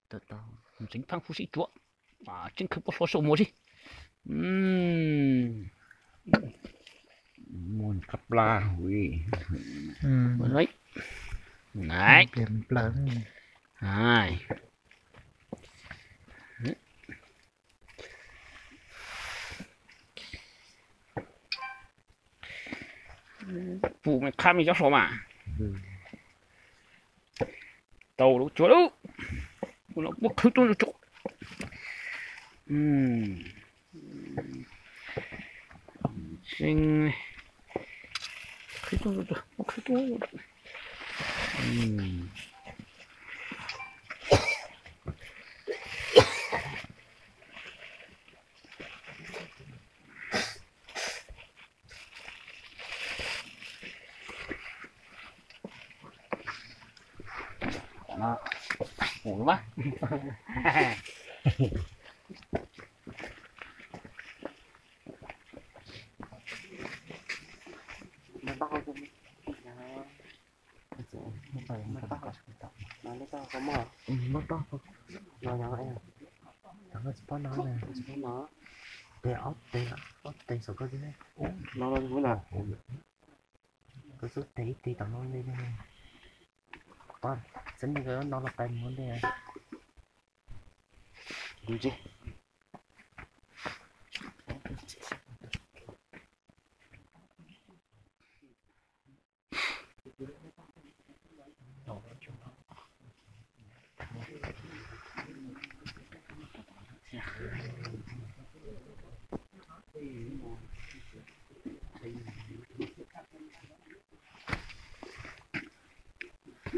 Ntxeev phaab kub sib tsuav, tseeb khawv pob hlo sau muag si. Muag qab plab hu. Pum me qhab me cob hlo mas. Tau lub tsuav lub. Muab khwb tuab tsuav. Peb ob teg, ob teg saum koj tib. Koj xub teg ib teg tom no ntej. Txeeb li ko no los pais mus ntej.